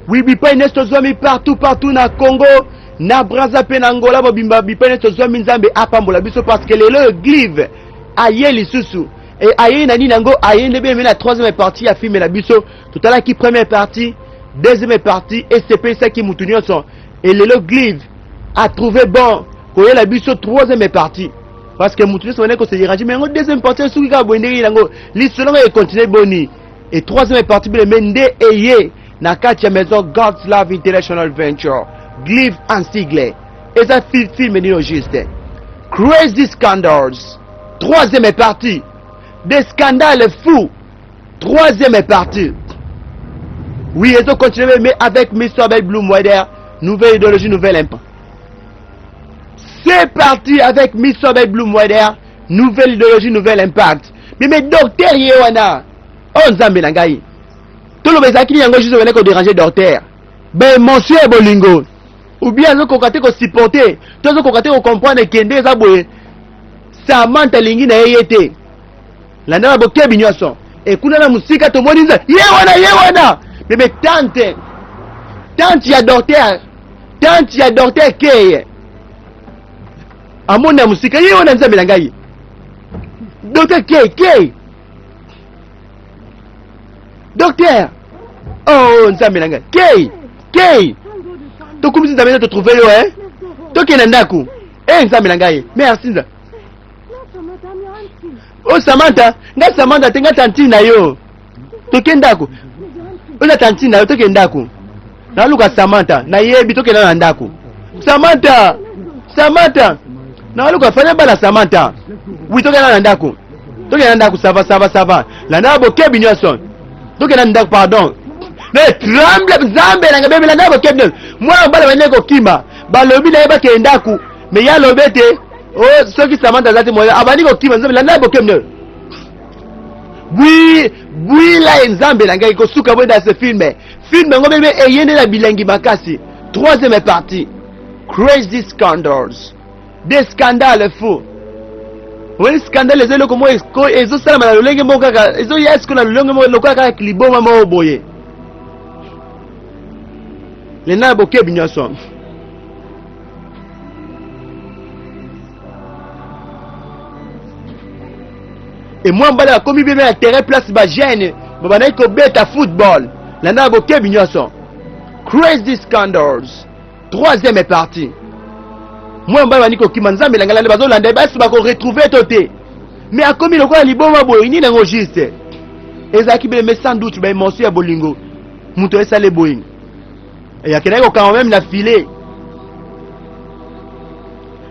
Oui, bipai nyonso tozwami partout partout na Congo, na Brazza mpe na Angola mobimba, bipai nyonso tozwami Nzambe apambola biso parce que lelo oyo Glive aye lisusu e aye na nini yango aye nde bien na troisième partie ya film na biso. Totalaki première partie, deuxième partie esepelisaki mutu nyonso e lelo Glive a trouvé bon koyela biso troisième partie parce que mutu nyonso bandaki kose déranger mais yango deuxième partie esuki kaka boye ndenge yango lisolo yango ekontinue boni et troisième partie bien aimé nde eye na kati ya maison God's Love International Venture Glive en sigle eza film nino juste Crazy Scandals troisième partie des scandales fous troisième partie oui ezo continuer mais avec Mr. Abel Bloom Wider nouvelle idéologie nouvelle impact c'est parti avec Mr. Abel Bloom Wider nouvelle idéologie nouvelle impact mais mais docteur ye wana oh nzambe na ngai toloba ezalaki nini yango juste obandaki kodéranger docteur baémotion ya bolingo ou bien azokoka te kosupporte to azokoka te kocomprendre kende eza boye Samantha alingi na ye ye te landa na bokebi nyonso ekuna na mosika tomoni nza ye wana ye wana bebe tante tante ya docteur tante ya docteur keye amoni na mosika ye wana nzambe na ngai docteur keye keye docteur oh nzambe na ngai kei kei tokumisi nzambe nde totrouve yo eh tokende na ndako eh nzambe na ngai merci nza o samantha nga samantha te nga tantine na yo toke ndako oza tantine na yo toke ndako naluka samantha nayebi tokenda na ndako samantha samantha naluka fanya bala samantha wi tokenda na ndako tokenda na ndako sava sava sava landa bokebi nyonso tokenda na ndako pardon me tremble nzambe nanga bebe landa bokebi nyonso mwana mobali abandi kokima balobi na ye bakende ndako me ye alobi ete o oh, soki samantha aza te moye abandi kokima nzambe landa bokebi nyonso bwi bwila ye nzambe na ngai kosuka boye dans ce film film yango bebe eye nde na bilengi makasi troisième partie crazy scandals des scandales faux omoni scandale eza eloko moko ezosalama na lolenge moko kaka ezoya siko na lolenge moko lokola kaka liboma moko boye lena bokebi nyonso e mwa mbala akomi bebe na terrain place ba jeune babandaki kobeta football landa na bokebi nyonso crazy scandals troisième partie mwa mbala bandi kokima nzambe na ngai landa bazolanda ye basi bakoretrouve to te mais akomi lokola liboma boye nini yango juste ezalaki bele mais sans doute baémotion ya bolingo moto esale boye akendaki kokanga meme na filet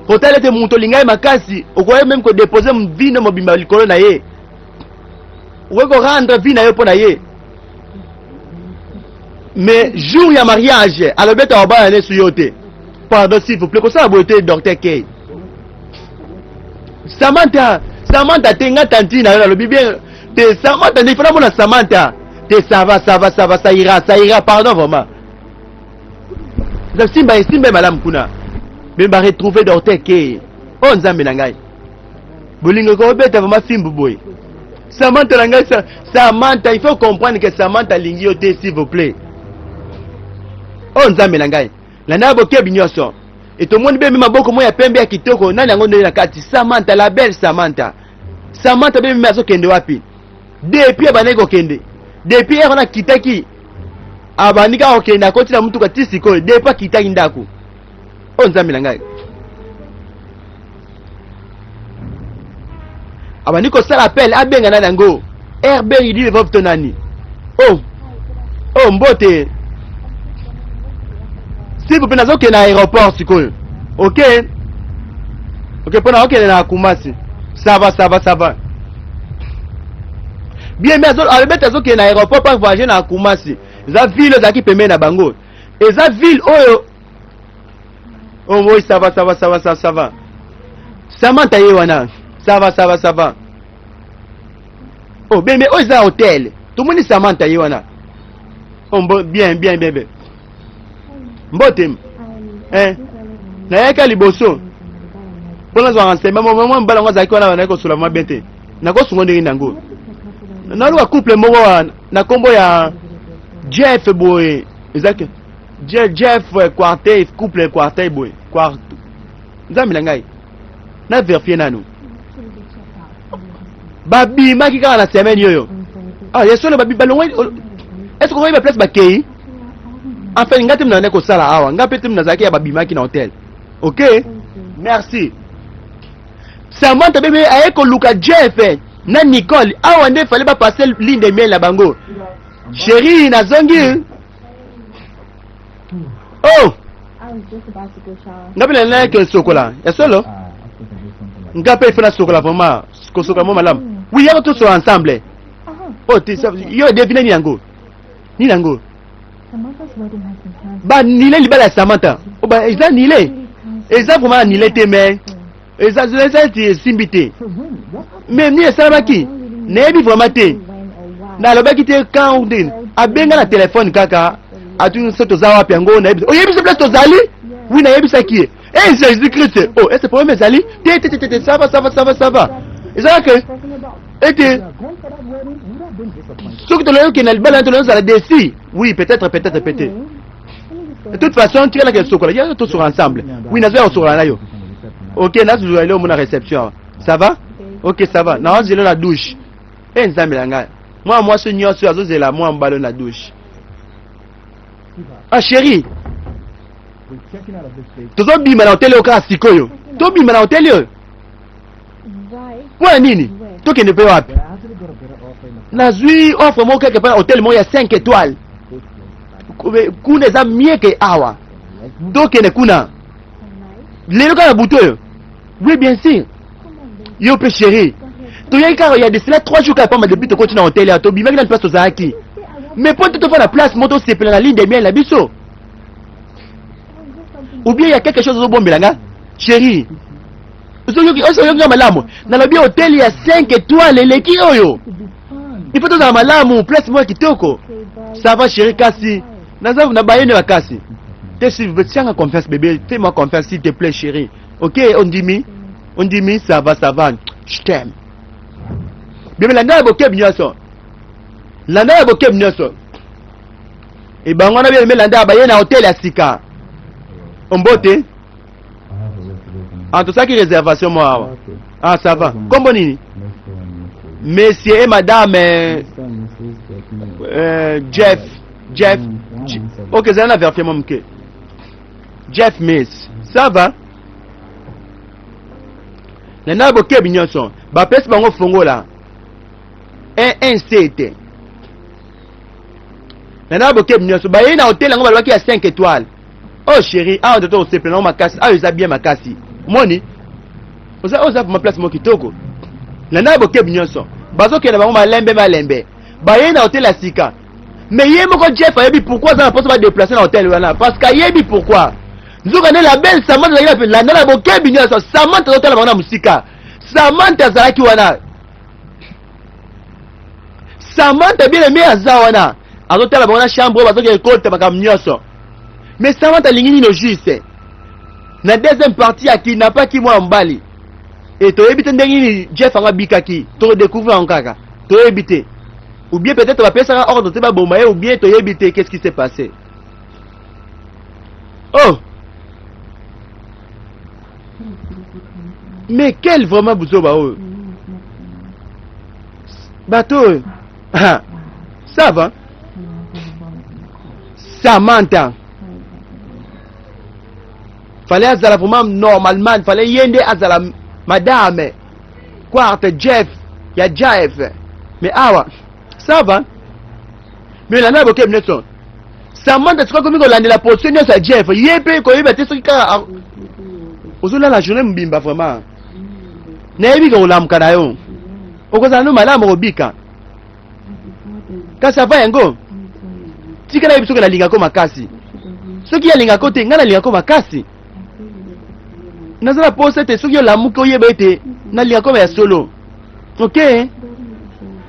kotala ete moto olinga ye makasi okoki meme kodepose vino mobimba likolo na ye okoki korendre vie na yo mpo na ye mais jour ya mariage alobi ete akobala nesu yo te pardon s'il vous plaît kosala boye te docteur k samantha samantha te nga tantine na yo nalobi bien te samantha nde ifana mona samantha te ça va ça va ça va ça ira ça ira pardon vraiment simba esimba ye malamu kuna me ba retrouver docteur ke o oh, nzambe na ngai bolingo ekobeta vraiment fimbu boye samantha na ngai samantha il faut comprendre que samantha alingi yo te s'il vous plaît o oh, nzambe na ngai landa bokebi nyonso etomoni bemi maboko moko ya pembe ya kitoko nani yango ndenge na kati samantha la belle samantha samantha bemi azokende wapi depuis abandaki kokende depuis ere wana akitaki abandi kaka kokende akoti na motuka ti sikoyo depuis akitaki ndako oyo nzambe na ngai abandi kosala appel abenga nani yango rb ridi levov to nani oh oh mbote s'il vous plaît nazokende na aéroport sikoyo ok ok mpo nakokende na kumasi ça va ça va ça va bien mais alobi ete azokende na aéroport mpo voyage na kumasi eza ville ezalaki pembeni na bango eza ville oyo oh oui ça va ça va ça va ça, ça va samantha ye wana ça va ça va ça va oh bien mais oyo eza hotel tomoni samantha ye wana oh bien bien bien bien mbote eh nayaka liboso mpo nazwa renseignement mwa mobali yango azalaki wana bandaki kosola mwa bien te nakosunga ndenge nini yango naluka couple moko na nkombo ya jeff boye Eza ke Jeff Quartet, couple Quartet boye. Quart Nzambe na ngai. Na verifier nanu. Babimaki kaka na semaine yoyo. Ah, ya solo babi balongwe. Est-ce que okoyeba place bakei? Enfin, nga te mna kosala awa. Nga pe te mna zaki ya babimaki na hotel. OK? Merci. Samantha bebe aye koluka Jeff na Nicole. Awa nde fallait ba passer ligne de miel na bango. Chérie, nazongi. Oh! Nga pe nalingaki sokola. Ya solo? Nga pe il faut nasokola vraiment. Kosokola mo malamu. Oui, yaka tosokola ensemble. Oh, ti yo devine nini yango? Nini yango? Ba nile libala ya Samantha. Oh, ba eza nile. Eza vraiment nile te mais eza eza eti esimbi te. Mais nini esalamaki? Nayebi vraiment te. Nalobaki te quand ou nini. Abenga na telefone kaka atuni so toza wapi yango nayebi. Oyebisi place tozali? Oui, nayebisaki ye. Eh, Jésus Christ. Oh, est-ce problème ezali? Te te te te, ça va, ça va, ça va, ça va. Ezalaka ke ete soki toloki okende na libala toloki ozala déçu. Oui, peut-être, peut-être, peut-être. De toute façon, tikalaka esokola. Ya tosokola ensemble. Oui, nazoya kosokola na yo. Ok, nazozwa eloko mona réception. Ça va? Ok, ça va. Nazozela na douche. Eh, Nzambe na ngai. Mwana mwasi nyonso azozela mwana mobali na douche. Ah chérie. Tozobima na hotel oyo kaka sikoyo. Tobima na hotel oyo. Mpo ya nini? Tokende mpe wapi? Nazwi offre moko quelque part hotel moko ya 5 étoiles. Kuna eza mieux que awa. Tokende kuna. Lelo kaka butu oyo. Oui, bien sûr. Yo mpe chérie. Toyaki kaka ya de cela 3 jours kaka pamba depuis tokoti na hotel ya tobimaki na place tozalaki. Mais mpo te tofanda place moko tosepela na ligne de miel na biso. Ou bien il y a quelque chose ozobombela nga? Chérie. Ozoyoki ozoyoki nga malamu. Nalobi hotel ya 5 étoiles eleki oyo. Il faut tozala malamu, place moko ya kitoko. Ça va chérie kasi. Naza na bayene makasi. Te s'il vous plaît, tiens confiance bébé, fais-moi confiance s'il te plaît chérie. Ok, ondimi? Ondimi, ça va, ça va. Je t'aime. Bébé landa ya bokebi nyonso. Landa ya bokebi nyonso. E bango wana bien landa baye na hotel ya sika. Ombote. Ah, tosalaki réservation moi awa. Ah, ça va. Kombo nini? Monsieur et madame Jeff. Jeff. Ok, zala na vérifier moi moke. Jeff Miss. Ça va? Na bokebi nyonso. Bapesi bango fongola. 1 1 7. Na bokebi nyonso. Baye na hotel yango balobaki ya 5 étoiles. Oh chérie, awa toto osepela nango makasi, awa eza bien makasi. Omoni? Oza oza vraiment place moko kitoko. Na bokebi nyonso. Bazokende bango malembe malembe. Baye na hotel ya sika. Mais ye moko Jeff ayebi pourquoi aza na mposa ba déplacer na hotel wana parce que ayebi pourquoi. Nzoka nde la belle Samantha azalaki na landa na bokebi nyonso. Samantha azotala bango na mosika. Samantha azalaki wana. Samantha bien aimé aza wana. Azotala bango na chambre oyo bazokende kota makambo nyonso. Mais Samantha alingi nini au juste? Na deuxième partie akidnapaki mwana mobali. E toyebi te ndenge nini Jeff yango abikaki. Tokodécouvrir yango kaka. Toyebi te. Ou bien peut-être bapesaka ordre te baboma ye ou bien toyebi te qu'est-ce qui s'est passé. Oh! Mais quel vraiment buzoba oyo? Bato oyo. Ça va? Samantha. Fallait azala vraiment normalement, fallait ye nde azala madame Quarte Jeff ya Jeff. Mais awa ça va? Mais landa bokebi nyonso. Samantha sikoyo akomi kolandela position nyonso ya Jeff. Ye mpe koyeba te soki kaka ozolala journée mobimba vraiment. Nayebi ke kolamuka na yo. Okozala no malamu okobika. Kasi avant yango tika nayebi soki nalingako makasi. Soki alingako te, ngai nalingako makasi. Naza na posa ete soki olamuki oyeba ete nalingako ya solo. Ok?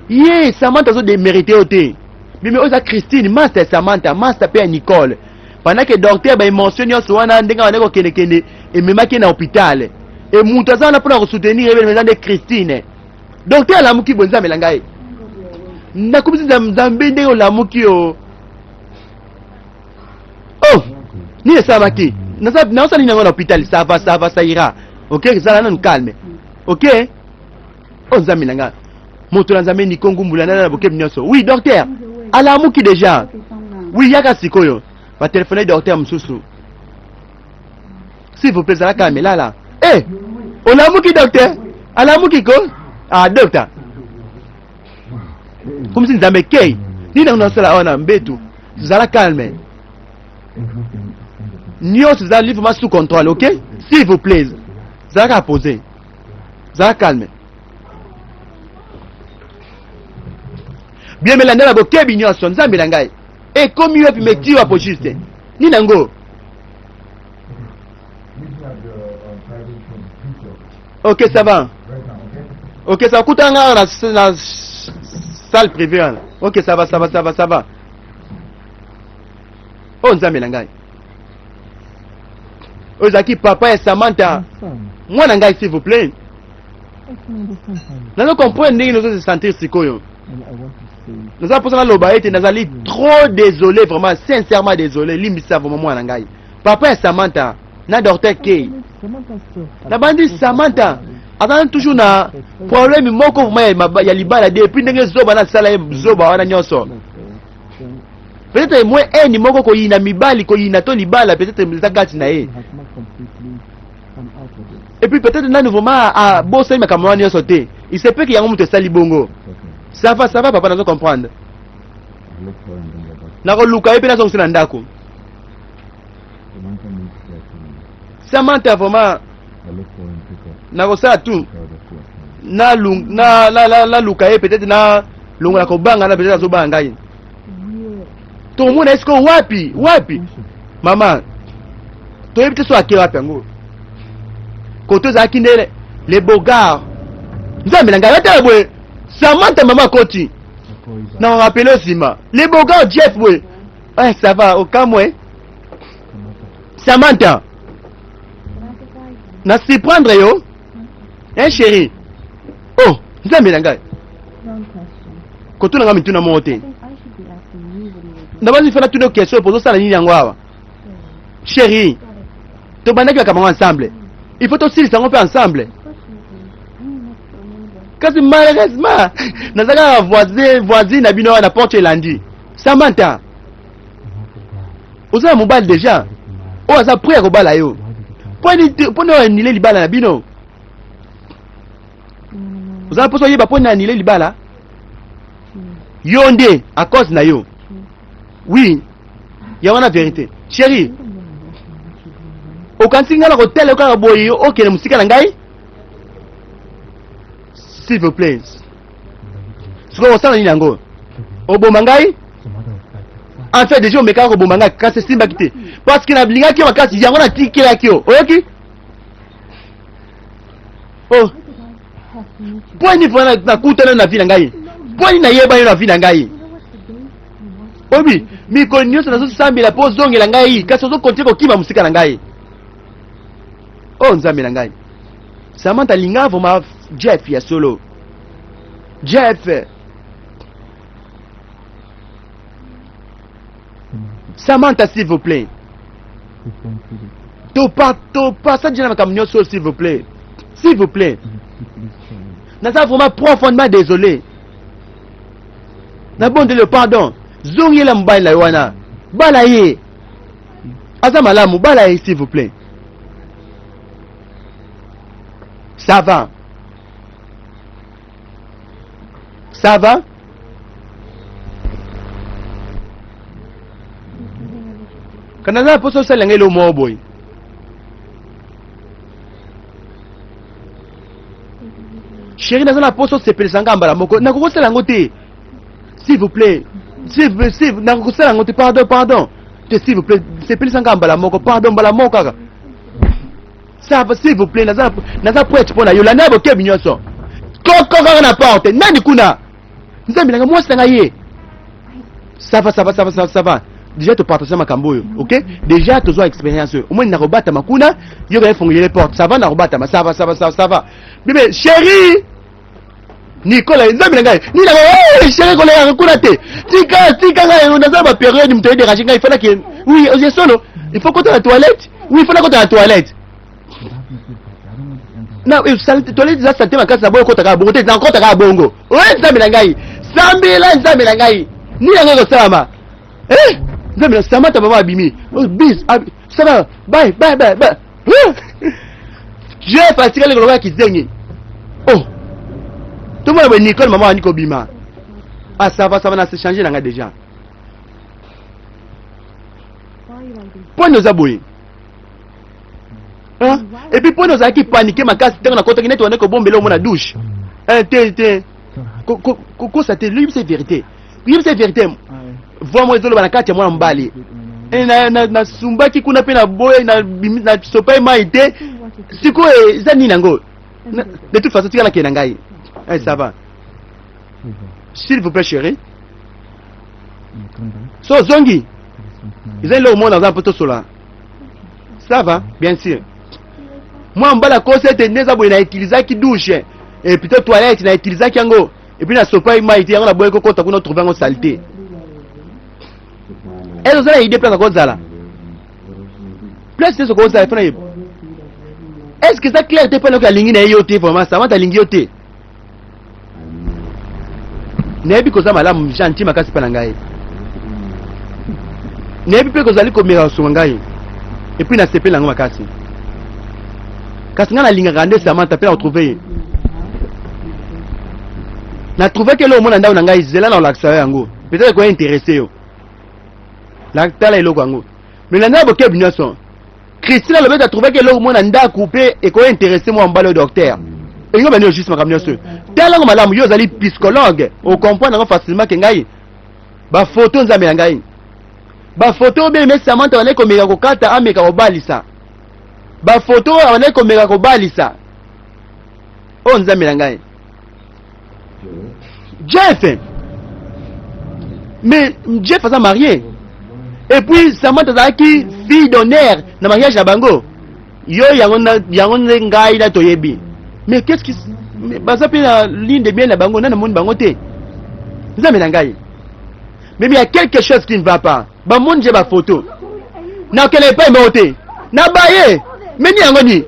Ye Samantha azo démériter yo te. Bimi oyo eza Christine, master ya Samantha, master pe ya Nicole. Pendant que docteur ba émotion nyonso wana ndenge abandaki kokendekende ememaki ye na hôpital. E mutu aza wana mpona kosoutenir ye eza nde Christine. Docteur alamuki boye Nzambe na ngai. Nakumisi Nzambe ndenge olamuki yo. Nini esalamaki? Naosala nini yango na hôpital? Ça va, ça va, ça ira. Ok, zala nanu calme. Ok? Oh Nzambe na nga. Moto na Nzambe Nico Ngumbula nana na bokebi nyonso. Oui, docteur. Alamuki déjà. Oui, yaka sikoyo. Ba téléphoner docteur mosusu. S'il vous plaît, zala calme, lala. Eh! Olamuki docteur? Alamuki ko? Ah, docteur. Comme si Nzambe kei. Nini yango nasala awa na mbetu? Zala calme. Nyonso ezali vraiment sous contrôle, ok? S'il vous plaît. Zala kaka posé. Zala calme. Bien melanda na bokebi nyonso, Nzambe na ngai. Ekomi wapi meti wapo juste? Nini yango? Ok, ça va. Ok, ça coûte un na, na salle privée. Wana. Ok, ça va, ça va, ça va, ça va. Oh, Nzambe na ngai. Oyo ezalaki papa ya Samantha. Mwana ngai, s'il vous plaît. Nazo comprendre ndenge nazo se sentir sikoyo. Naza mposa naloba ete nazali trop désolé, vraiment sincèrement désolé. Limbisa vraiment mwana ngai. Papa ya Samantha na Dr. K. Nabandi Samantha azali toujours na problème moko vraiment ya libala depuis ndenge zoba nasala ye zoba wana nyonso. Peut-être mwa haine moko koyina mibali, koyina to libala, peut-être eza kati na ye. Et puis peut-être nani vraiment abosani makambo wana nyonso te. Il se peut que yango moto esali bongo. Ça va, ça va papa, nazo comprendre. Nakoluka ye mpe nazongisa na ndako. Samantha vraiment nakosala tout naluka ye, peut-être na longola kobanga na peut-être azobanga ngai. Tomona esiko wapi wapi mama, toyebi te so ake wapi yango. Koto ezalaki nde le bogard. Nzambe na ngai, atala boye Samantha mama akoti na rappeler nsima le bogard Jeff boye. Eh, ça va okamwe Samantha, na surprendre yo, hein chéri? Oh Nzambe na ngai, kotuna nga mituna moko te. Nabandi fana tuna question po ozosala nini yango awa? Chéri, tobandaki makambo yango ensemble, il faut tosilisa yango mpe ensemble. Kasi malheureusement naza kaka voisin, voisine na bino awa na porte elandi. Samantha, oza na mobali déjà oyo aza prêt ya kobala yo. Mponi oyo anile libala na bino? Oza na mposa oyeba mponi anile libala? Yo nde, à cause na yo. Oui, yango wana vérité. Chéri, okanisi ngai na kotala yo kaka boye, yo okende mosika na ngai? S'il vous plaît. Sikoyo kosala nini yango? Oboma ngai? En fait déjà omekaka koboma ngai, kasi esimbaki te, parce que nalingaki yo makasi, yango natikelaki yo. Oyoki? Oh, mpo nini mpo nakutana na vie na ngai? Mpo nini nayeba yo na vie na ngai? Obi mikolo nyonso nazosambela mpo ozongela ngai, kasi ozokontinue kokima mosika na ngai. Oh Nzambe na ngai, Samantha alinga vraiment Jeff ya solo. Jeff, Samantha, s'il vous plaît, topa topasa déjà na makambo nyonso. S'il vous plaît, s'il vous plaît, naza vraiment profondément désolé. Nabondeli yo pardon, zongela mobali na yo wana, bala ye, aza malamu, bala ye s'il vous plaît. Ça va, ça va. Kana naza na mposa osalela ngai eloko moko boye. Chéri, naza na mposa osepelisa ngai mbala moko. Nakoki kosala yango te, s'il vous plaît, s'il vous plaît, s'il, nakoki kosala yango te. Pardon, pardon te, s'il vous plaît, sepelisa ngai mbala moko. Pardon, mbala moko kaka. Ça va, s'il vous plaît, naza prête mpo na yo. Landa ya bokebi nyonso. Koko kaka na porte, nani kuna? Nzambe nanga, mwasi na ngai ye. Ça va, ça va, ça va, ça va, ça va. Déjà topartage makambo oyo. Ok, déjà tozwa expérience oyo. Omoni, nakobatama kuna, yo kaya fongolele porte. Ça va, nakobatama. Ça va, ça va, ça va, ça va bébé chéri. Nicolas nzambe na ngai nini yango eh, chéri kolekaka kuna te tika tika ngai naza ba période moto edérange ngai ifo nake oui oye solo il faut kota na toilette oui il faut nakota na toilette na eh, toilette eza sante makasi na boyo okota kaka bongo te nakota kaka bongo oye nzambe na ngai sambela nzambe na ngai nini yango ekosalama eh nzambe na samata mama abimi oh, bis ça va bye bye bye bye Jeff atikali koloba kizengi oh tomona boye Nicole mama wani kobima ah ça va ça va na se changer na nga déjà poni oza boye hein? et puis poni ozalaki panike makasi ntango nakotaki neti wandaki kobombela omona douche eh, te te kokosa te loyebisa vérité yebisa vérité voix moko ezoloba na kati ya mwana mobali eh, nasumbaki kuna mpe naboye nasopai mai te sikoyo eza nini yango de toute façon tika nakende na ngai eh, ça va s'il vous plaît chérie so ozongi eza eloko moko naza mpo tosola ça va bien sûr mwana mobali akosi ete nde eza boye na utilisaki douche et plutôt toilette na utilisaki yango et puis na sopaki mai te yango naboyi kokota kuna otrouve yango salite ese oza na idée place akozala place nyonso kozala mpo nayeba est ce que eza clair te mpo nayoki alingi na ye yo te vraiment samanta alingi yo te nayebi koza malamu gentil makasi mpo na ngai nayebi mpe kozali komeka kosunga ngai epuis nasepeli yango makasi kasi ngai nalingaka nde samanta mpe na kotrouve ye na trouvaki eloko mona ndako na ngai zela na olakisa yo yango peut-être ekoya interesse yo tala eloko yango mais na ndako bokebi nyonso christine alobi ete atrouvaki eloko mona ndako mpe ekoya interesse mwa mobali oyo docteur elingi obandi juste makambo nyonso tala yango malamu yo ozali psychologue ocomprendre yango facilement ke ngai bafoto nzambe na ngai bafoto oyo bien samantha bandaki komeka kokata ameka kobalisa bafoto oyo abandaki komeka kobalisa oyo nzambe na ngai jeff mais jeff aza marié et puis samantha azalaki fille d'honneur na mariage na bango yo yango yango nde ngai na toyebi mais qu'est-ce qui baza mpe na ligne de bien na bango nani amoni bango te nzambe na ngai mais il y a quelque chose qui ne va pas bamoni je bafoto nakende epai moko te na baye me ni yango nini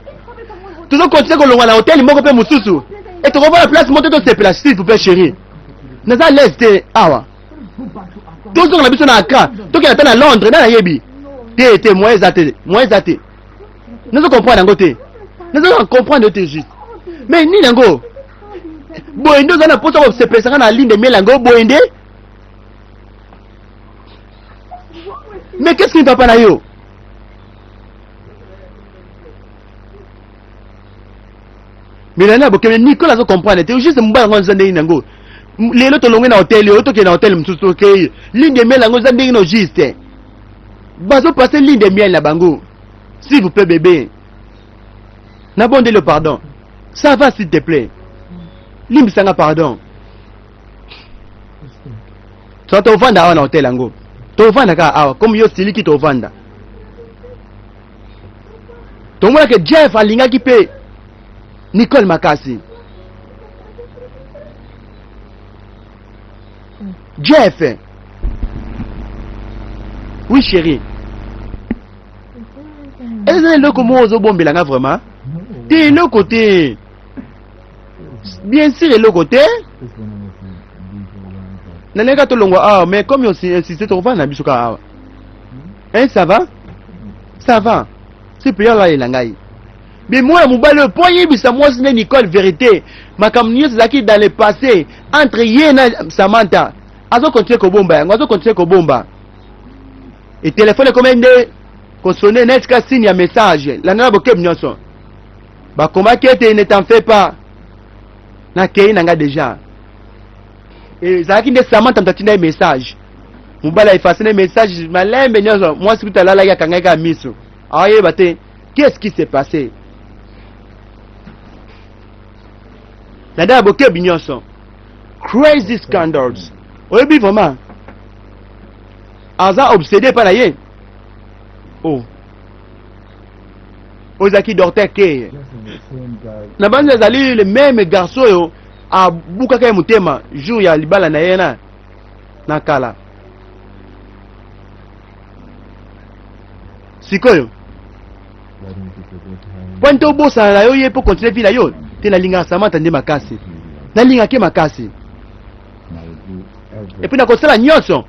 tozo continuer kolongwa na hotel moko mpe mosusu e tokovanda place moko te tosepela s'il vous plaît chérie naza à l'aise te awa tozonga na biso na Accra tokende ata na Londres na nayebi te te moyen eza te moyen eza te nazo comprendre yango te nazo comprendre te juste mais nini yango boye nde oza na mposa kosepelisa nga na linde miel yango boye nde mais qu'est-ce qui ne va pas na yo Melanie abokemi Nicole azo comprendre te juste mobali yango aza ndenge yango lelo tolongwe na hotel oyo tokende na hotel mosusu tokei ligne de miel yango eza ndenge no juste bazo passe ligne de miel na bango s'il vous plaît bébé nabondeli yo pardon ça va s'il te plaît limbisanga pardon so tovanda awa na hotel yango tovanda kaka awa comme yo siliki tovanda tomonaka jeff alingaki mpe nicole makasi jeff oui chérie eza eloko moko ozobombela nga vraiment te eloko te bien sûr eloko te naleka tolongwa awa mais comme insiste tokovanda na biso kaka awa hein ça va ça va si mpe alalela ngai me mwana mobali oyo mpo ayebisa mwasi nde nicole vérité makambo nyonso ezalaki dans le passé entre ye na samantha azokontinue kobomba yango azokontinue kobomba e telefone ekomaki nde kosone neti ka signe ya message landana bokebi nyonso bakomaki ete ne t'en fais pas nakei na ngai deja ezalaki nde samantha moto atinda ye message mobali aefase na message malembe nyonso mwasi kutu alalaki akangaki kaka miso ayeba te qu'est-ce qui s'est passé na ya bokebi nyonso crazy scandals oyebi vraiment aza obsédé epai na ye oh oyo ezalaki docteur keye na banzi ezali le même garçon oyo. abukaka ye motema jour ya libala na ye na na kala. Sikoyo mpo nte obosana na yo ye mpo continue vie na yo te. Nalingaka Samantha nde makasi, nalingaka ye makasi et puis nakosala nyonso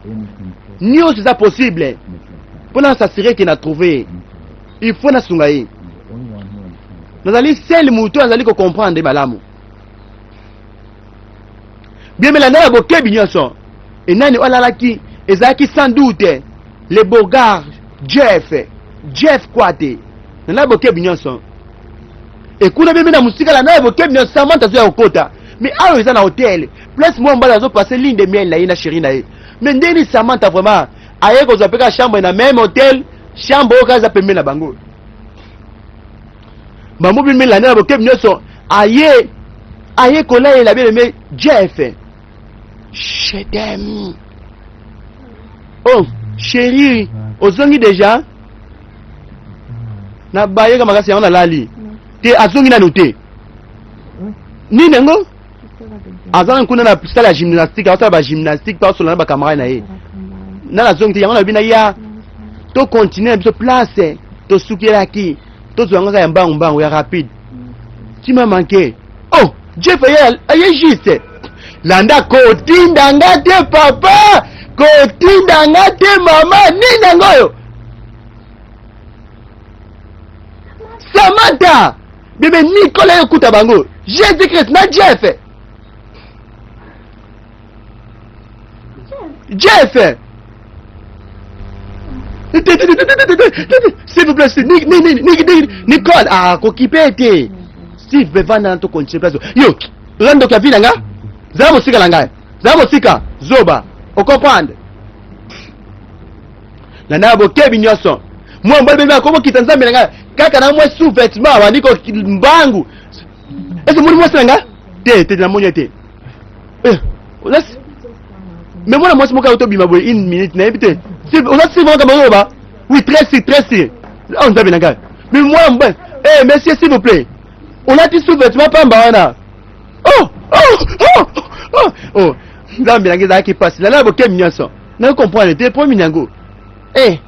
nyonso eza possible mpo na s'assurer ke na trouve ye. Il faut nasunga ye. Nazali seul moto azali kocomprendre malamu bien. Melanda na bokebi nyonso. Enani oyo alalaki? Ezalaki sans doute le beau gars Jeff, Jeff Kwate. Nana bokebi nyonso ekuna bebe na mosika. Landa na bokebi nyonso, Samantha azoya kokota. Mais awa eza na hotel, place mwa mobali azopasser lune de miel na ye na chéri na ye. Mais ndeni Samantha vraiment aye kozwa mpe kaka chambre na même hotel, chambre oyo kaka eza pembeni na bango. Bango bimi. Landa na bokebi nyonso, aye kolayela bien aimé Jeff: "Je t'aime." "Oh chéri, ozongi déjà?" Na bayeka makasi yango nalali te. Azongi nanu te. Nini yango? Aza na kuna na salle ya gymnastique, azosala bagymnastique mpe azosola na bacamarade na ye. Nana azongi te. Yango na lobi na ya tocontinue na biso place tosukelaki, tozwa yango kaka ya mbangu mbangu, ya rapide. Tu m'as manqué. Oh Jeff aye, aye juste. Landa, kotinda nga te papa, kotinda nga te mama. Nini yango oyo? Samantha bebe Nicolas ekuta bango, Jésus Christ na Jeff. Jeff, s'il vous plaît, Nicole akokipe te. Steve bevanda na tocontinue place. Yo oza ndoki ya vie na nga. Zala mosika na ngai, zala mosika, zoba. Ocomprendre na na bokebi nyonso. Mwa mobali bebe akomokita, nzambe na ngai, kaka na mwa sous vêtement, abandi ko mbangu. Ese moni mwasi na nga te? Te, namoni ye te. Mais mwana mwasi moko tobima boye une minute, nayebi te. Oza sûr makambo oloba? Oui, très sûr, très sûr. Oh nzambe na ngai! Mais mwana mobali, eh monsieur, s'il vous plaît, olati sous vêtement pamba wana. Oh oh oh oh oh, nzambe na ngai, ezalaki mpasi. Lala bokemi nyonso, nacomprendre te po mini yango. Eh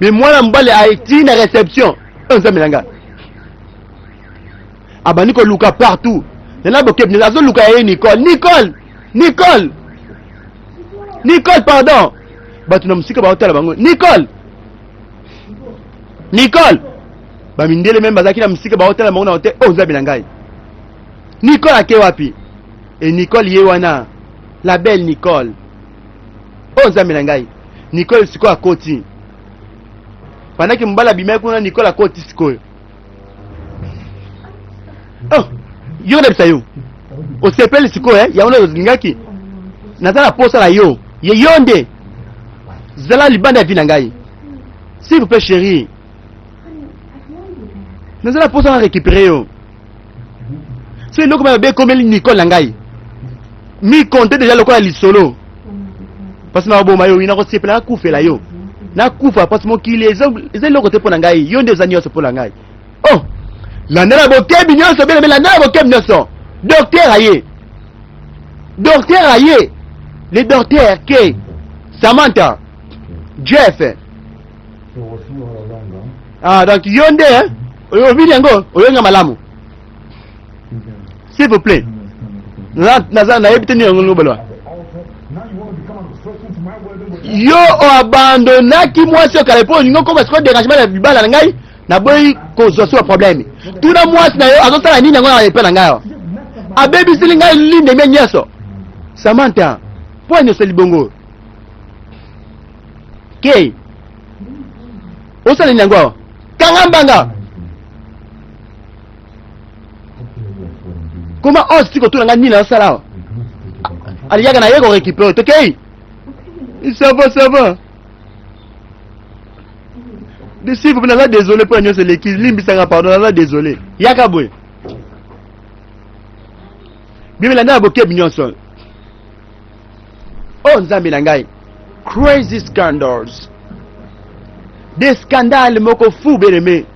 mais mwana mobali aeti na réception. Oyo nzambe na ngai, abandi koluka partout. Nana bokebi, azoluka ye Nicole, Nicole, Nicole, Nicole, pardon. Bato na mosika baotala bango. Nicole, Nicole, bamindele même bazalaki na mosika baotala bango na hotel. Oyo nzambe na ngai, Nicole ake wapi? E Nicole ye wana, la belle Nicole. Oyo nzambe na ngai, Nicole sikoyo akoti. Pandaki mobali abimaki kuna, Nicole akoti sikoyo. Oh, yo nayebisa yo, osepeli sikoyo? Eh, yango nde olingaki. Naza na posa na yo ye, yo nde zala libanda ya vie na ngai. S'il vous plaît chérie, naza na posa na récupérer yo. So eloko mabe ekomeli Nicole na ngai, mi compte déjà lokola lisolo, parce na baboma yo. Nakosepela nakufela yo, nakufa, parce mokili eza eloko te mpo na ngai. Yo nde oza nyonso mpo na ngai. Oh, landa na bokebi nyonso, bien aimé, landa na bokebi nyonso. Docteur aye, docteur aye, le docteur ke Samantha, Jeff. Ah, donc yo nde obini yango oyonga malamu. S'il vous plaît, naza nayebi te nini yango ngobaloba. Yo oabandonaki mwasi okala mpo olingi okoma sikoyo dérangement na libala na ngai. Naboyi kozwa so problème. Tuna mwasi na yo azosala nini yango na epai na ngai awa. Abebisili ngai lune de miel nyonso. Samantha, mpo nyonso libongo ke osala nini yango awa? Kanga mbanga. Koma osi ti kotuna ngai nini azosala awa. Aliyaka na ye korécupérer. Tokei, ça va, ça va. S'il vous plaît, naza désolé mpo na nyonso eleki, limbisanga, pardon, naza désolé. Yaka boye, bimela nde na bokebi nyonso. Oh nzambe na ngai, crazy scandals, des scandales moko fou, bien aimé.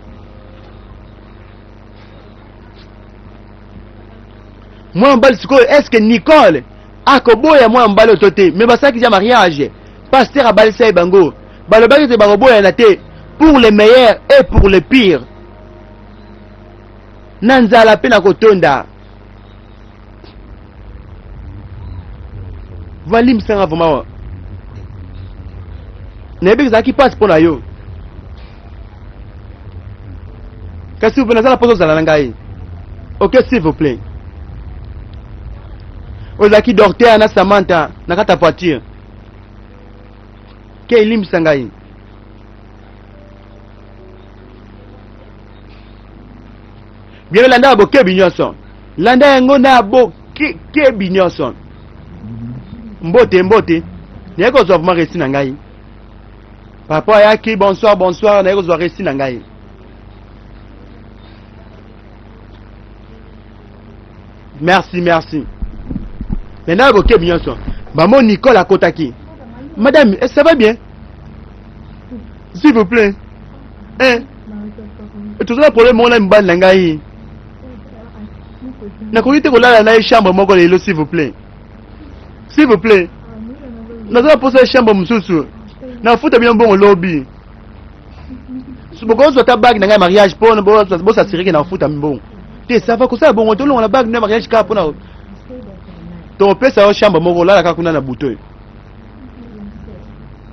Mwana mobali sikoyo, est-ce que Nicole akoboya mwana mobali oyo to te? Mais basalaki ja mariage, pasteur abalisa ye bango, balobaki ete bakoboyana te pour le meilleur et pour le pire, na nzala mpe na kotonda. Valimbisanga vraiment, nayebi ezalaki mpasi mpo na yo, kasi mpe naza na mposa ozala na ngai. Ok, s'il vous plaît. Ozalaki docteur na Samantha na kati ya voiture ke elimbisa ngai. Bien, landa ya bokebi nyonso, landa yango na bokebi nyonso. Mbote, mbote, naye kozwa vraiment resi na ngai. Papa ayaki, bonsoir, bonsoir, naye kozwa resi na ngai. Merci, merci. Maintenant ya bokebi nyonso, mamo Nicole akotaki. Madame, ça va bien? S'il vous plaît. Eh, toza na problème moko na mibali na ngai, nakoki te kolala na ye chambre moko lelo. S'il vous plaît, s'il vous plaît, naza na mposa ya chambre mosusu, nafuta bino mbongo lobi. Bokozwa ata bague na ngai ya mariage mpo bosasire ke nafuta mbongo te. Ça va, kosala bongo, tolongola bague na mariage kaka mpona tokopesa yo chambre moko, olala kaka kuna na butu oyo.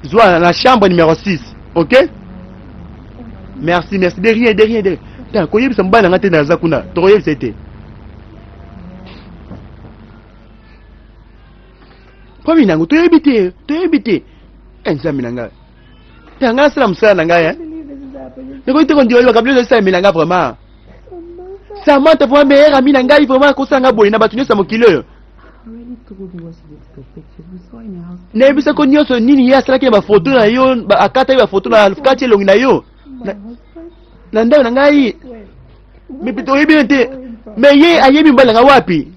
Zwa na chambre numéro 6. Ok, merci, merci. De rien, de rien, de rien. Koyebisa mobali na ngai te naza kuna, tokoyebisa ye te. Komi nango toyebi te, toyebi te. E Nzambe na ngai, te ngai nasala mosala na ngai, nakoki te kondima makambo nyonso esalemela ngai. Vraiment, Samantha, vraiment meilleur ami na ngai, vraiment akosala ngai boye na bato nyonso ya mokili oyo? Nayebisako nyonso nini ye asalaki na bafoto na yo, akataki bafoto na kati elongi na yo na ndako na ngai. Mais toyebi te, mais ye ayebi mobali na ngai wapi?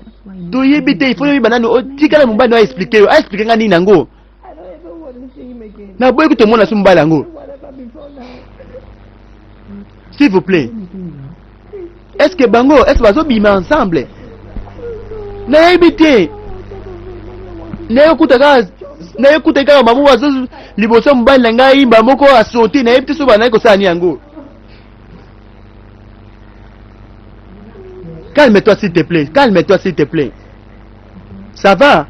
Toyebi te. Il faut oyeba nani otikala mobali na aexpliquer yo, aexpliquer ngai nini yango. Naboyi kutomona so mobali yango. S'il vous plaît, est ce que bango, est ce bazobima ensemble? Nayebi te. Nayekuta kaka, nayekuta kaka bango bazo liboso ya mobali na ngai, bamoko asote. Nayebi te so banayi kosala nini yango. Calme-toi, s'il te plaît, calme-toi, s'il te plaît. Ça va,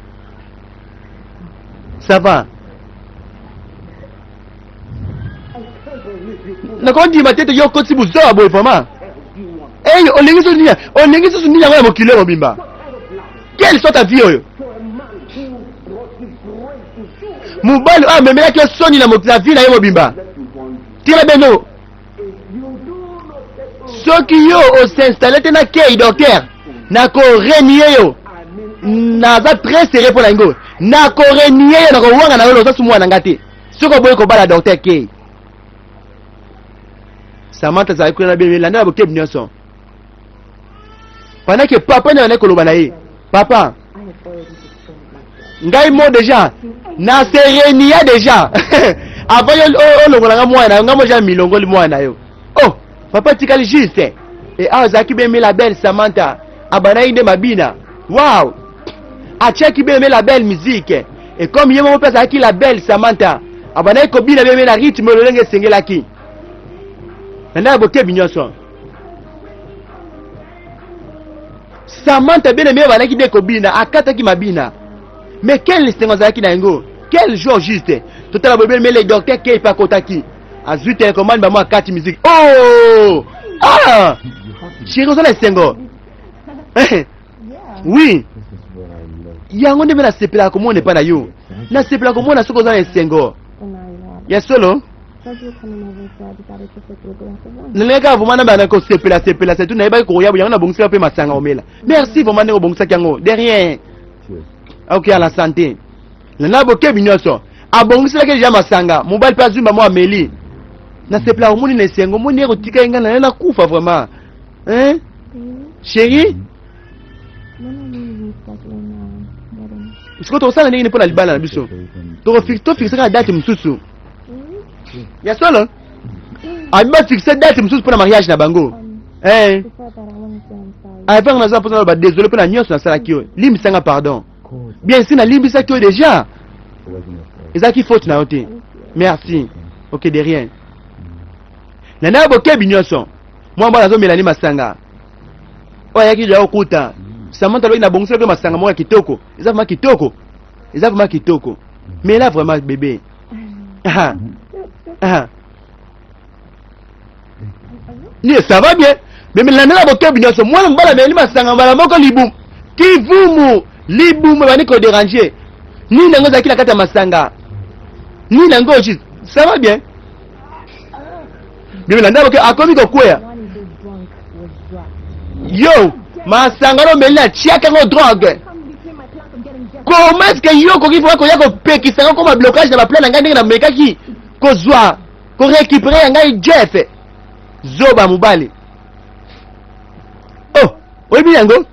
ça va. Nakondima te ete yo okotisi buzoba boye vraiment. Ey, olingi susu nini? Olingi susu nini yango ya mokili oyo mobimba? Quelle sorte ya vie oyo? Mobali oyo amemelaki yo soni na vie na ye mobimba. Tira beno, soki yo osinstalle te na kei docteur, nakorenier yo. Naza très sérieux mpo na yango. Nakorenier yo, nakowanga na yo, oza su mwana nga te soki oboyi kobala docteur kei. Samantha azalaki kuna na bebe, landa na bokebi nyonso pendant que papa nde bandaki koloba na ye. Papa, ngai mo déjà na serenia déjà avant yo olongola nga mwana na yo, ngai mo déjà milongoli mwana na yo. Oh papa, tikali juste e awa azalaki beme la belle Samantha abandaki nde mabina. Wow, atiaki beme la belle musique e comme ye moko mpe azalaki la belle Samantha, abandaki kobina beme na rythme lolenge esengelaki na ndaka bokebi nyonso. Samantha bien aimé abandaki nde kobina, akataki mabina, mais quel esengo azalaki na yango, quel jour juste. Totala boye, bien aimé, le docteur kei mpe akotaki, azwi télécommande bamo, akati musique. Oh ah, chéri, oza na esengo? Oui, yango nde mpe nasepelaka komona epai na yo. Nasepelaka komona soki oza na esengo ya solo. Nalingi kaka vraiment nabanda kosepela sepela setu. Nayebaki koya yango, nabongisaka mpe masanga omela. Merci vraiment ndenge obongisaki yango. De rien. Ok, à la santé. Nana bokebi nyonso, abongiselaki deja masanga, mobali mpe azwimba mo ameli. Nasepelaka omoni na esengo, omoni ye kotika ye ngai naye nakufa vraiment. Hein, chéri, sikoyo tokosala ndenge nini mpo na libala na biso? Tofixe kaka date mosusu ya solo. Abi bafixe date mosusu mpo na mariage na bango. Eh. Avant naza mposa naloba désolé mpo na nyonso nasalaki yo, limbisa nga pardon. Bien si nalimbisaki yo déjà, ezalaki faute na yo te. Merci. Ok, de rien. Na ndenge bokebi nyonso, mwa mwana azomela ni masanga oyo ayaki deja kokuta Samantha. Alobi nabongiselaki masanga moko ya kitoko, eza vraiment kitoko, eza vraiment kitoko. Mela vraiment bébé. Ah. Ah. Ni ça va bien. Mais landela bokebi nyonso, mwana mobali ameli masanga, mbala moko libumu kivumu, libumu ebandi kodéranger. Nini yango ezalaki na kati ya masanga? Nini yango juste? Ça va bien. Bien, landela bokebi, akomi kokweya. Yo masanga no omeli, natiaka yango drogue. Comment est ce que yo okoki vraiment koya kopekisa ngo koma blocage na baplan na ngai, ndenge namekaki kozwa korécupérer ya ngai Jeff? Zoba mobali. Oh, oyebi yango,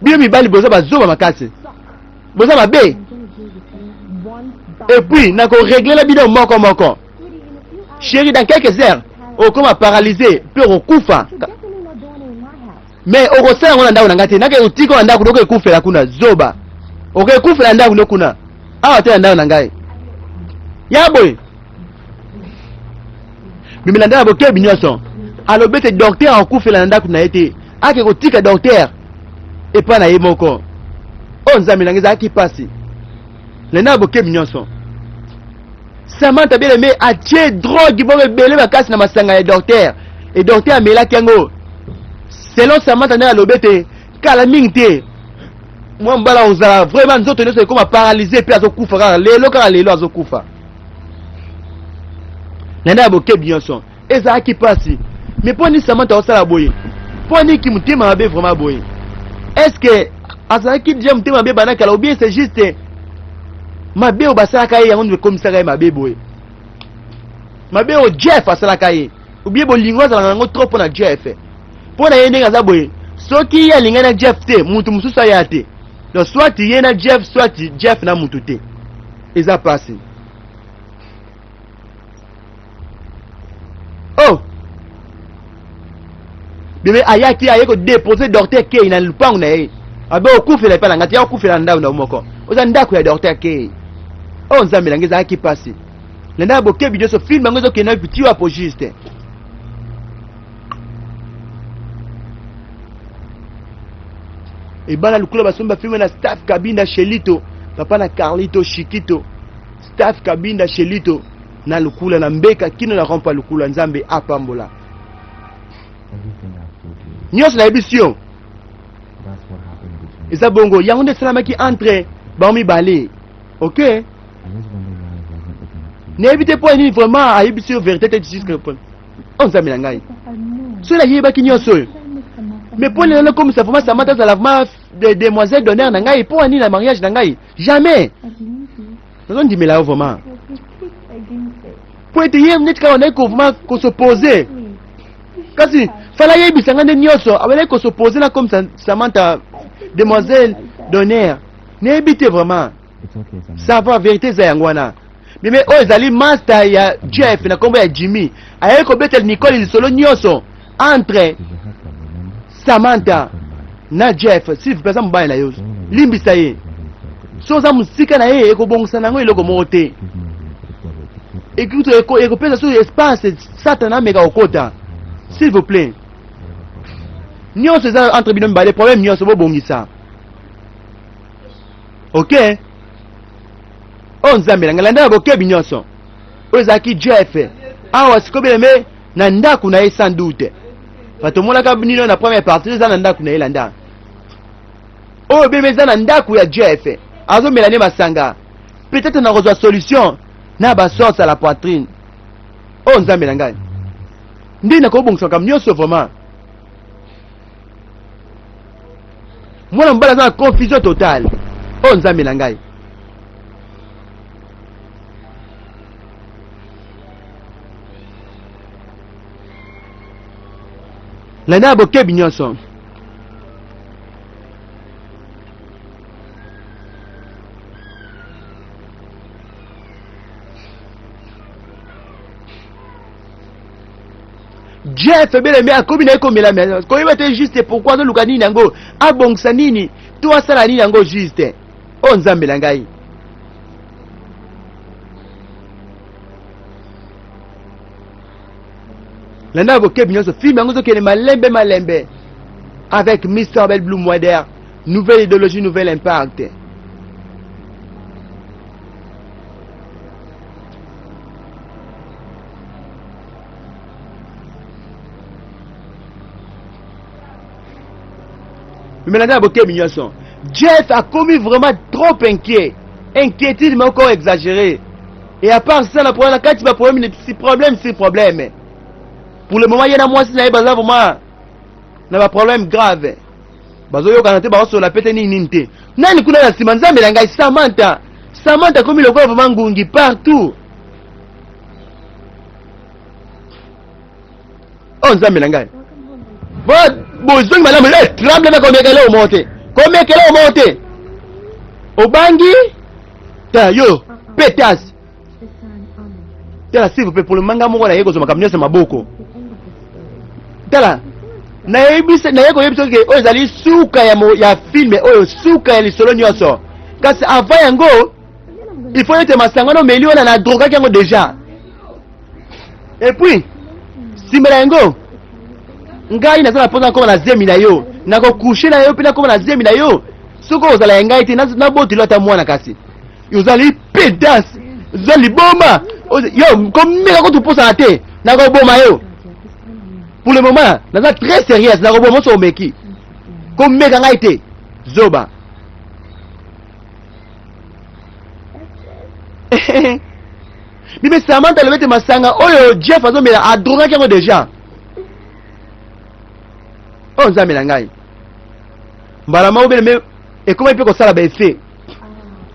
bino mibali boza bazoba makasi, boza mabe. Et puis nakorégler bino moko moko. Chéri, dans quelques heures okoma paralysé mpe okokufa. Mais okosala yango na ndako na ngai te. Nake otika na ndako, noko ekufela kuna. Zoba, okekufela na ndako no kuna, awa te na ndako na ngai ya boye. Bimela nde na bokebi nyonso. Alobi ete docteur akufela na ndako na ye te, ake kotika docteur epai na ye moko. Oyo Nzambe na ngai, ezalaki mpasi. Na bokebi nyonso, Samantha, bien aimé, atie drogue moko ebele makasi na masanga ya docteur e docteur amelaki yango. Selon Samantha, ndenge alobi ete kala mingi te mwa mobala ozala vraiment nzoto nyonso ekoma paralysé mpe azokufa kaka lelo, kaka lelo azokufa. Na nde ya bokebi nyonso, ezalaki mpasi. Mais mpo nini Samantha osala boye? Mpo nini motema mabe vraiment boye? Est ce que azalaki déjà motema mabe banda kala, ou bien c'est juste mabe oyo basalaka ye yango nde ekomisaka ye mabe boye? Mabe oyo Jeff asalaka ye, ou bien bolingo azalaka yango trop mpo na Jeff, mpo na ye ndenge aza boye, soki ye alingani na Jeff te, mutu mosusu aya te. Donc soit ye na Jeff, soit Jeff na mutu te. Eza pasi. Oh bebe, ayaki aye kodéposer docteur Kei na lupango na ye. Abe okufela epai na ngai te, ya okufela na ndako na yo moko, oza ndako ya docteur Kei. Oyo Nzambe na ngai, ezalaki mpasi. Na ndako bokebi nyonso, film yango ezokende ti wapo juste? Ebana lokola basombi bafilm na staff Kabinda Shelito, papa na Carlito Shikito, staff Kabinda Shelito na Lukula na Mbeka kino na rompa Lukula. Nzambe apambola nyonso. Nayebisi yo, eza bongo, yango nde esalamaki entre bango mibale. Ok, nayebi te mpo nini vraiment ayebisi yo vérité te jusque o Nzambe na ngai. Soki nayebaki nyonso oyo, mais mpo lelo nakomisa vraiment Samantha azala vraiment de demoiselle d'honneur na ngai, mpo nini na mariage na ngai? Jamais nazondimela yo vraiment, mpo ete ye neti kaka bandaki vraiment kos'opposer. Kasi fala yebisa ngai nde nyonso abandaki kos'opposer nakomisa Samantha demoiselle d'honneur. Nayebi te vraiment. Ça va, vérité eza yango wana. Meme oyo ezali master ya Jeff na nkombo ya Jimmy, ayaki kobetela Nicole lisolo nyonso entre Samantha na Jeff. S'il vous plaît, aza mobali na yo, limbisa ye. So oza mosika na ye, ekobongisa na yango eloko moko te. Ekopesa so espace Satana ameka kokota. S'il vous plaît, nyonso eza entre bino mibale, problème nyonso bobongisa. Ok, oyo Nzambe na ngai, landa na bokebi nyonso. Oyo ezalaki Jeff awa sikoyo, bien aimé, na ndako na ye. Sans doute bato omonaka nino na première partie, eza na ndako na ye. Landa oyo beme eza na ndako ya Jeff, azomela nde masanga. Peut-être nakozwa solution na basorce à la poitrine. Oyo Nzambe na ngai, nde nakobongisa makambo nyonso vraiment. Mwana mobali aza na confusion totale. Oyo Nzambe na ngai. Landa ya bokebi nyonso. Jeff ebelemi akomi na ye komela me koyeba te juste pourquoi azoluka nini yango abongisa nini to asala nini yango juste o oh, nzambe na ngai landa bokebi nyonso filme yango ezokende malembe malembe avec Mr. Bell Blue Moider nouvelle idéologie nouvel impact melanda na bokebi nyonso jeff akomi vraiment trop inquiet inquiétude moko exagéré et à part ça na problème na kati ba problème si problème si problème pour le moment ye na mwasi na ye baza vraiment na ba problème grave bazoyokana te bazosola pe te nini nini te nani kuna na nsima nzambe na ngai samantha samantha akomi lokola vraiment ngungi partout oh nzambe na ngai bozongi malamu eh, tremble na komeka eloko moko te komeka eloko moko te obangi tala yo petas tala s'il vous plaît pour le manga moko naye kozwa makambo nyonso maboko tala nayebisa naye koyebisa ke oyo ezali suka ya, ya filme oyo suka ya lisolo nyonso kasi avant yango il faut ete masanga no omeli wana na drogaki yango deja et puis nsima na yango ngai naza na mposa nakoma na zemi na yo nakokushe na yo mpe nakoma na zemi na yo soki ozala ya ngai te naboteli ata mwana kasi ozali pedas oza liboma yo komeka kutu posana te nakoboma yo pour le moment naza très sérieuse nakoboma oso omeki komeka ngai te zoba bibe samantha alobi ete masanga oyo jeff azomela adrogaki yango deja oyo nzambe na ngai mbala moko bele me ekomaki mpe kosala baeffet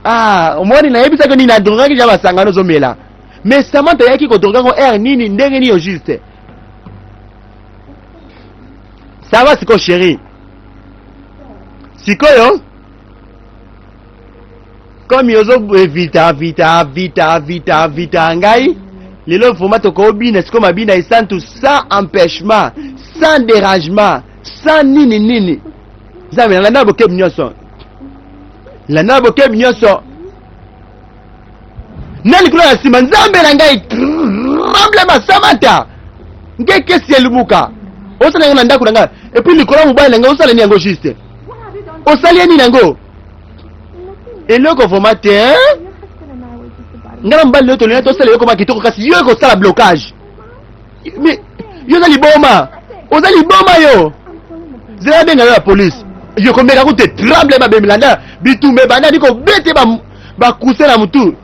ah omoni nayebisaki nini adrogaki deja masanga wana ozomela mais samantha ayaki kodroga yango heure nini ndenge nini juste ça va sikoyo chéri sikoyo comme ozo evita vita vita vita vita ngai lelo vraiment tokobina sikoyo mabina esantu sans empêchement sans dérangement sans nini nini nzambe nalanda bokebi nyonso landa bokebi nyonso nani kuna na nsima nzambe na ngai tremblema samanta nge kesi elumuka osala yango na ndako na ngai epuis likolo ya mobali na ngai osala nini yango juste osali ye nini yango eloko vraiment te ngai na mobali nayo tolingi tosala eloko ma kitoko kasi yo ekosala blocage mais yo oza liboma oza liboma yo zela benga yo ya police yo komeka kute tremble babemilanda bitumba ebanda ni kobete bakuse na mutu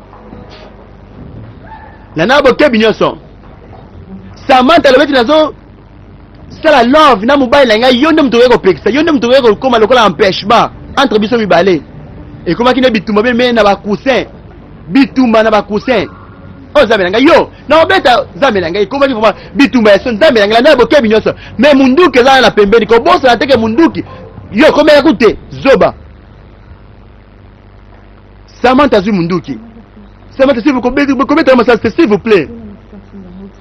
landa bokebi nyonso samantha alobeti nazo sala love na mobali na ngai yo nde moto okoki kopekisa yo nde moto okoki kokoma lokola empêchement entre biso mibale ekomaki nde bitumba beme na bacoussin bitumba na bacoussin oyo nzambe na ngai yo nakobeta nzambe na ngai ekomaki vraimen bitumba ya so nzambe na ngai landa bokebi nyonso me munduki eza na pembeni kobosana teke munduki yo komeka ku te zoba samantha azwi munduki samantha s'il vous kobetaka masasi te s'il vous plaît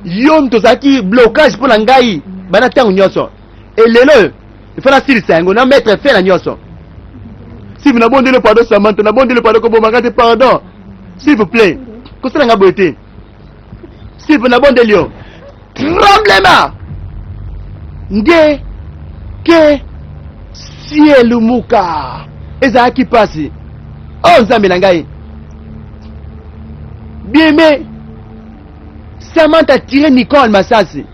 yo moto ozalaki blocage mpo na ngai bana ntango nyonso elelo ifo nasilisa yango na mettre fin na nyonso s'il vous nabondeli pardon samantha nabondeli pardon kobomaka te pardon s'il vous plaît kosala nga boye te s'il vous nabondeli yo tremblema nge ke sielumuka ezalaki mpasi o oh, nzambe na ngai bien-aimé samantha tire nicole masasi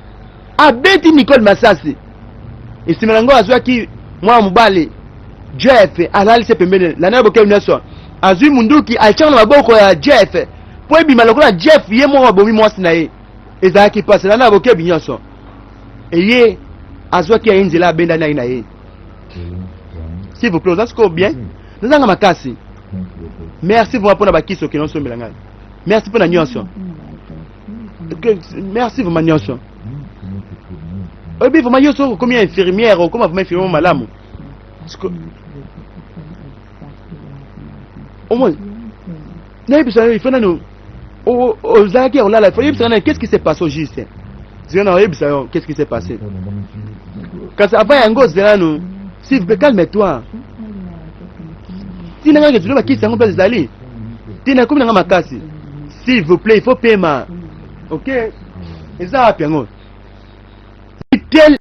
abeti nicole masasi esima na yango azwaki mwana mobali jeff alalisi pembeni landa bokebi nyonso azwi munduki atiango na maboko ya jeff mpo ebima lokola jeff ye moko abomi mwasi na ye ezalaki mpasi landa bokebi nyonso eye azwaki ya ye nzela abendani aye na ye s'il vous plaît oza sikoyo bien nazanga makasi merci vraiment mpona bakisi okende osombela ngai merci mpona nyonso merci vraiment nyonso oyebi vraiment yo soki okomi infirmière okoma vraiment infirmière malamu omoni nayebisa yo ifo nanu ozalaki ya kolala ifo yebisa nani qu'est ce qui s'est passé au juste? Zela na oyebisa yo qu'est-ce qui s'est passé. Kasi avant yango zela nanu. S'il vous plaît, calme-toi. Tina nga kezulu bakisi yango mpe ezali. Tina ekomi na nga makasi. S'il vous plaît, il faut pema. Ok? Eza wapi yango? Tel.